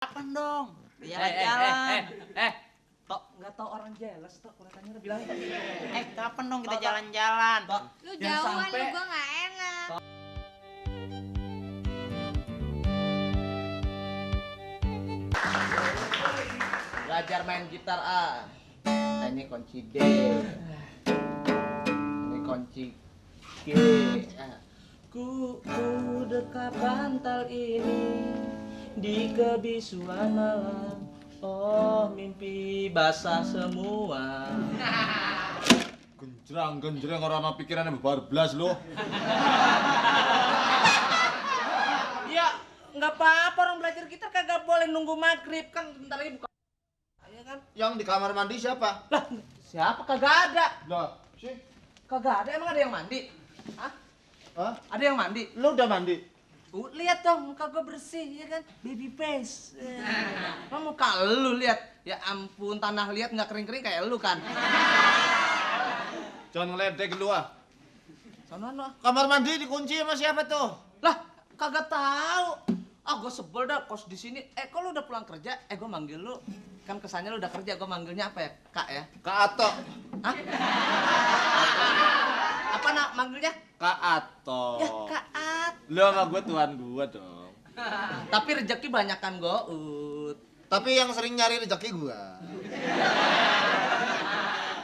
Kapan dong? Jalan-jalan. Tok, nggak tau orang jelas, Tok. Kalau tanya udah bilang. Kapan dong kita jalan-jalan? Tok, Lu jangan jauhan, sampai. lu gua nggak enak. Belajar main gitar A. Ini kunci D. Ini kunci G. Ku dekat bantal ini di kebisuan malam. Oh, mimpi basah semua. Genjreng orang ana pikirannya bablas lo. Ya, nggak apa-apa orang belajar gitar kagak boleh nunggu maghrib kan bentar lagi buka. Ya kan? Yang di kamar mandi siapa? Lah, siapa kagak ada? Lah, sih. Kagak ada, emang ada yang mandi? Hah? Hah? Ada yang mandi? Lu udah mandi? Lihat dong muka gua bersih ya kan, baby face. Emang muka lu lihat, ya ampun tanah liat nggak kering-kering kayak lu kan. Jangan ngeledek lu ah. Sono no. Kamar mandi dikunci sama siapa tuh? Lah, kagak tahu. Ah, gua sebel dah kos di sini. Kok lu udah pulang kerja? Gua manggil lu. Kan kesannya lu udah kerja, gua manggilnya apa ya? Kak ya? Kak Ato. Hah? Apa nak manggilnya? Kak Ato. Ya, Kak At. Lu sama gue tuan gua dong. Tapi rezeki banyakan Gout. Tapi yang sering nyari rezeki gua.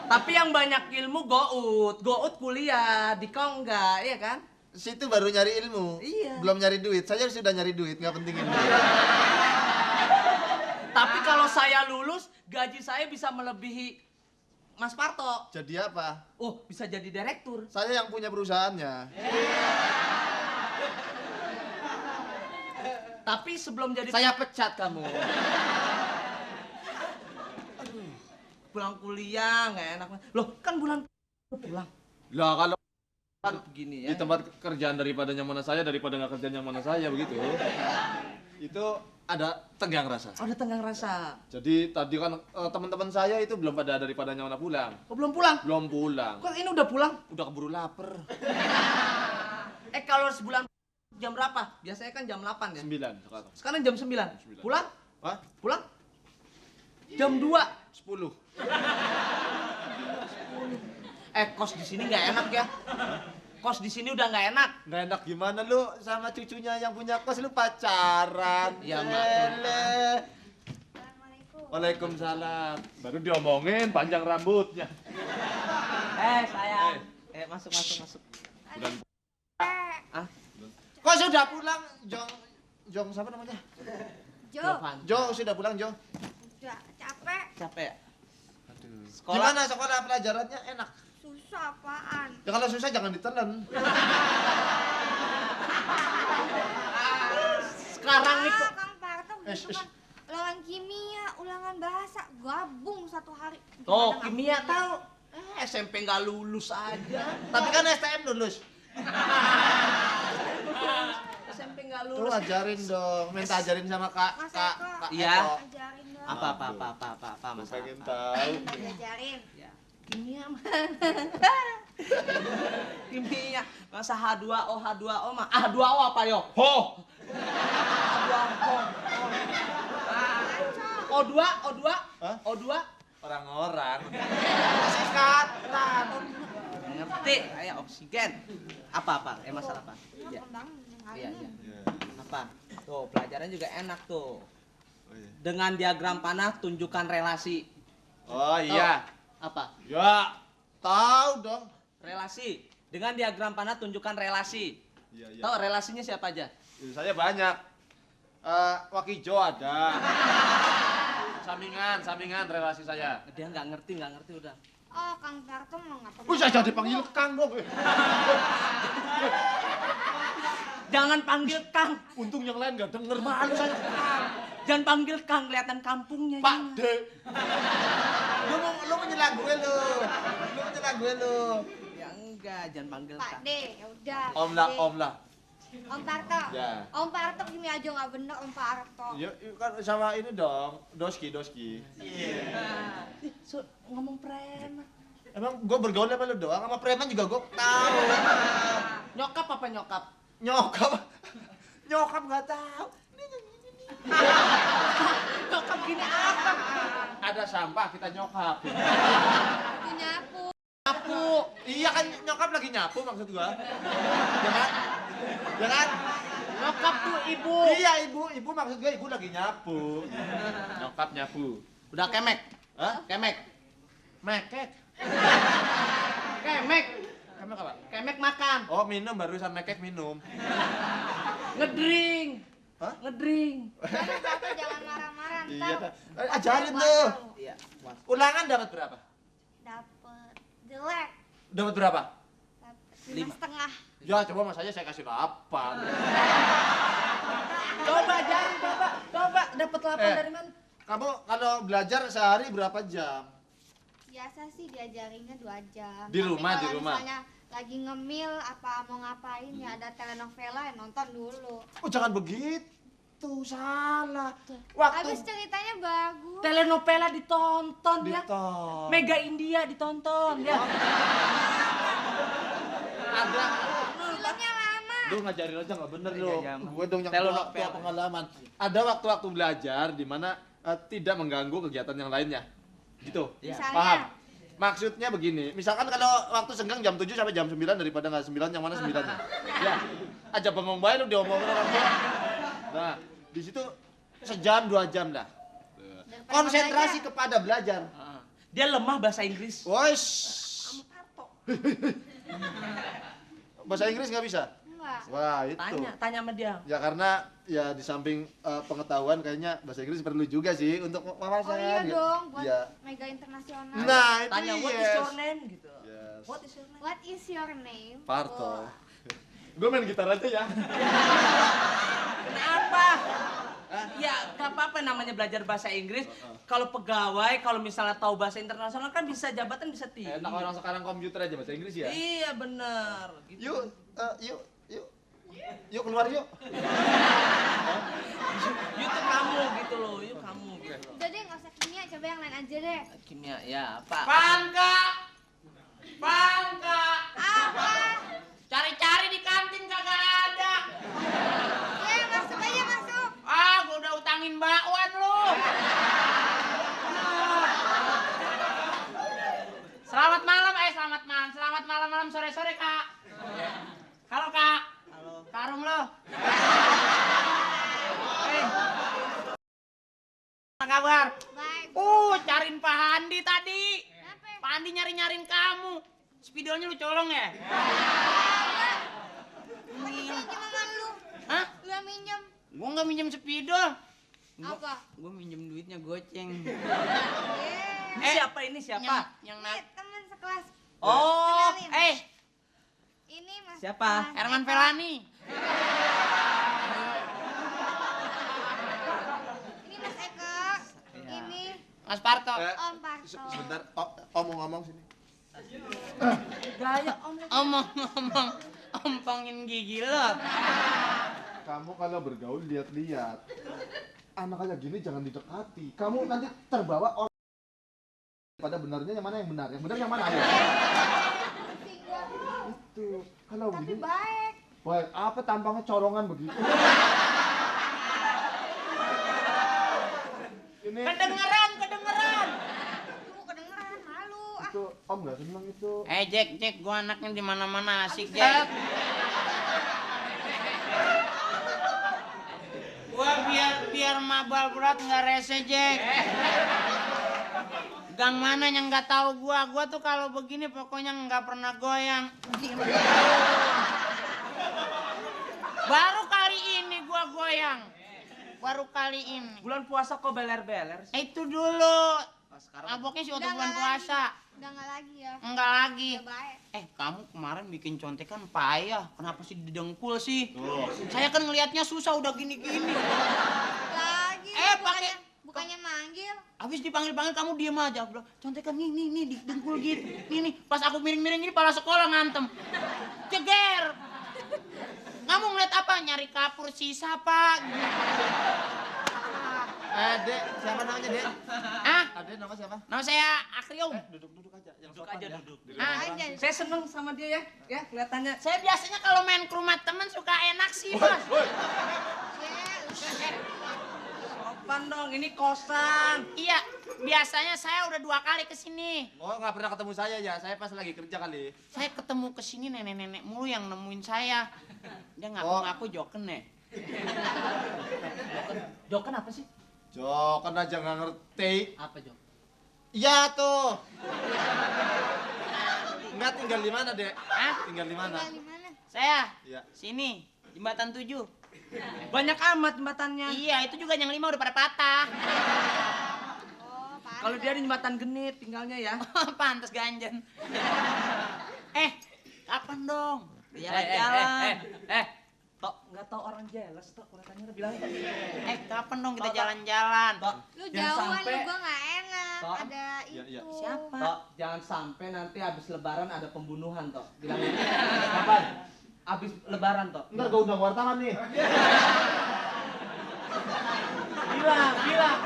Tapi yang banyak ilmu Gout. Gout kuliah di Kongga, iya kan? Situ baru nyari ilmu. Iya. Belum nyari duit. Saya sudah nyari duit, nggak pentingin duit. Tapi kalau saya lulus, gaji saya bisa melebihi Mas Parto. Jadi apa? Oh, bisa jadi direktur. Saya yang punya perusahaannya. Tapi sebelum jadi Saya pecat kamu. pulang kuliah nggak enak. Loh, kan bulan pulang. Lah kalau Kan begini di ya. tempat kerjaan daripada nyaman saya daripada nggak kerja nyaman saya begitu. Itu ada tenggang rasa. Oh, ada tenggang rasa. Jadi tadi kan teman-teman saya itu belum pada daripada nyaman pulang. Oh, belum pulang. Belum pulang. Kok ini udah pulang? Udah keburu lapar. Kalau sebulan jam berapa? Biasanya kan jam 8 ya. 9 sekarang. Sekarang jam 9. 9. Pulang? Hah? Pulang? Jam 2. 10. Kos di sini nggak enak ya. Kos di sini udah nggak enak. Nggak enak gimana lu sama cucunya yang punya kos lu pacaran. Ya, Mak. Lele. Assalamualaikum. Waalaikumsalam. Baru diomongin panjang rambutnya. Sayang. Masuk. Bulan Ah, kok sudah pulang, Jong siapa namanya? Jo, Jovan. Jo sudah pulang, Jo. udah capek, Capek ya? Aduh. Sekolah? Gimana sekolah pelajarannya enak? susah apaan? Ya kalau susah jangan ditelen. Sekarang nih kok. Kang Parto Sh, gitu kan. Ulangan kimia, ulangan bahasa, gabung satu hari. Oh, Gimana, Kang? kimia tahu. SMP nggak lulus aja. Tapi kan STM lulus. SMP nggak Lu lulus. ajarin dong, minta ajarin sama Kak. Mas Kak. Eko. Kak Iya. Eko. Ajarin dong. Apa Gua masalah pengen apa? tahu. Diajarin. Ya. Kimia mana? Kimia. Masa H2O mah. H2O apa yo? Ho. H2O. O2. Hah? O2. Orang-orang. Singkatan. Ngerti? Ayo oksigen. Apa? Masalah apa? Emang Ya. kembang Iya. Iya. Apa? Tuh, pelajaran juga enak tuh. Oh, iya. Dengan diagram panah tunjukkan relasi. Oh iya. Apa? Ya, tahu dong. Relasi. Dengan diagram panah tunjukkan relasi. Iya, iya. Tahu relasinya siapa aja? Saya banyak. Wakijo ada. Sampingan relasi saya. Dia nggak ngerti udah. Oh, Kang Parto mah nggak pernah. Bisa jadi panggil Kang dong. Jangan panggil Kang. Untung yang lain nggak denger, malu saya. Jangan panggil Kang, kelihatan kampungnya. Pak jangan. De. Lu menyela gue lu. Lu menyela gue lu. Ya enggak, jangan panggil Pak Kang. D, ya udah. Om lah, D. Om lah. Om Parto. Ya. Om Parto gini aja nggak bener Om Parto. Ya, kan sama ini dong, Doski. Ngomong preman. Emang gue bergaul sama lu doang, sama preman juga gue tahu. Nyokap apa nyokap? Nyokap nggak tahu. Nyokap gini apa? Ada sampah kita nyokap. Aku nyapu. Nyapu. Iya kan nyokap lagi nyapu maksud gua. Ya kan? Ya kan? Nyokap tuh ibu. Iya ibu maksud gua ibu lagi nyapu. Nyokap nyapu. Udah kemek. Hah? Kemek. Mekek. Kemek. Kemek apa? Kemek makan. Oh minum barusan mekek minum. Ngedring. Hah? Ngedring. Jangan Bapak jangan marah-marah ntar. Iya. Ajarin tuh. Iya. Ulangan dapat berapa? Dapet jelek. Dapat berapa? Dapet 5. 5,5. Ya coba mas aja saya kasih 8. Coba ajarin, coba dapat 8 dari mana? Kamu kalau belajar sehari berapa jam? Biasa sih diajarinnya 2 jam. Di rumah, Tapi di kalau rumah. misalnya lagi ngemil apa mau ngapain ya ada telenovela ya nonton dulu. Oh jangan begitu, salah. Waktu Habis ceritanya bagus. Telenovela ditonton ya. diton. Mega India ditonton ya. Ada. Filmnya lama. Lu ngajarin aja nggak bener Iya, lu. iya, Gue dong yang telenovela. tua pengalaman. Ada waktu-waktu belajar di mana tidak mengganggu kegiatan yang lainnya. Gitu. Iya. Misalnya. Paham? Maksudnya begini, misalkan kalau waktu senggang jam 7 sampai jam 9 daripada nggak 9, yang mana 9-nya? Ya, aja bengong bae lu diomongin orang tua. Nah, di situ sejam 2 jam dah. Daripada Konsentrasi belajar. kepada belajar. Dia lemah bahasa Inggris. Wosh. Bahasa Inggris nggak bisa? Enggak. Wah, itu. Tanya sama dia. Ya karena ya di samping pengetahuan kayaknya bahasa Inggris perlu juga sih untuk wawasan. Oh iya gitu. dong buat Ya. mega internasional. Nah, itu Tanya what is your name gitu. Yes. What is your name? What is your name? Parto. Oh. Gue main gitar aja ya. Kenapa? Ya, gak apa-apa namanya belajar bahasa Inggris. Kalau pegawai, kalau misalnya tahu bahasa internasional kan bisa jabatan bisa tinggi. Enak orang sekarang komputer aja bahasa Inggris ya. Iya bener. Gitu. Yuk keluar yuk. Yuk tuh kamu gitu loh, yuk kamu gitu. Udah deh nggak usah kimia, coba yang lain aja deh. Kimia, ya apa? Pangka! Pangka! Apa? Cari-cari di kantin kagak ada. Ya masuk aja masuk. Ah, gua udah utangin bakwan lu. Selamat malam, selamat malam. Selamat malam sore-sore, Kak. Halo, Kak. Halo. Karung lo. Apa kabar? Baik. Cariin Pak Handi tadi. Kenapa? Pak Handi nyari-nyariin kamu. Spidolnya lu colong ya? Tadi pinjam sama lu. Hah? Lu yang minjem. Gua nggak minjem spidol. Apa? Gua minjem duitnya goceng. Ini siapa ini siapa? Yang Ini teman sekelas. Oh, Kenalin. Ini Mas. Siapa? Mas Herman Eka. Felani. Ini Mas Eka. Ini Mas Parto. Om Parto. Sebentar, Om mau ngomong sini. gaya om. Omong-omong, ompongin gigi lo. Kamu kalau bergaul lihat-lihat. Anak kayak gini jangan didekati. Kamu nanti terbawa orang pada benarnya yang mana yang benar? Yang benar yang mana? Ayo. Pusing gua. Itu. Kalau Tapi gini, baik. baik, apa tampangnya corongan begitu? Ini Kedengeran. Lu kedengeran malu. Ah. itu Om nggak seneng itu. Jack, gua anaknya di mana-mana asik, Jack. Gua biar mabal berat nggak rese, Jack. Gang mana yang nggak tahu gua tuh kalau begini pokoknya nggak pernah goyang. Baru kali ini gua goyang. Baru kali ini. Bulan puasa kok beler-beler sih? Itu dulu. Sekarang Maboknya sih waktu Udah bulan nggak puasa. lagi. Udah nggak lagi ya. Enggak lagi. Udah baik. Kamu kemarin bikin contekan payah. Kenapa sih didengkul sih? Saya kan ngelihatnya susah udah gini-gini. Lagi. pakai- bukannya manggil. Habis dipanggil-panggil kamu diem aja. Aku bilang, contekan nih, didengkul gitu. Nih. Pas aku miring-miring gini, pala sekolah ngantem. Ceger. Kamu ngeliat apa? Nyari kapur sisa, Pak. Dek, siapa namanya, Dek? Ah, Adek nama siapa? nama saya Akrium. Duduk aja, yang duduk sopan aja ya. duduk. Ah, Aja. Saya seneng sama dia ya kelihatannya. saya biasanya kalau main ke rumah temen suka enak sih, Bos. Kapan dong? Ini kosan. Iya, biasanya saya udah 2 kali ke sini. Oh, nggak pernah ketemu saya ya. Saya pas lagi kerja kali. Saya ketemu ke sini nenek-nenek mulu yang nemuin saya. Dia ngaku-ngaku joken ya. Joken apa sih? Jok, kan aja nggak ngerti. Apa Jok? Iya tuh. Nggak tinggal di mana, Dek? Hah? Tinggal di mana? Tinggal di mana? Saya, Iya. sini, jembatan 7. Banyak amat jembatannya. Iya, itu juga yang 5 udah pada patah. Oh, pantes. Kalau dia di jembatan genit tinggalnya ya. Pantes ganjen. Kapan dong? Eh, Jalan-jalan. Tok, nggak tahu orang jelas Tok. Kalau tanya udah bilang. Kapan dong kita Tok. jalan-jalan? Tok, Lu jangan jauhan sampai. lu gua nggak enak. Tok. Ada Iya, iya. itu. Siapa? Tok, jangan sampai nanti habis lebaran ada pembunuhan Tok. Bilang. Kapan? Habis lebaran Tok. Ntar gue undang wartawan nih. Bilang.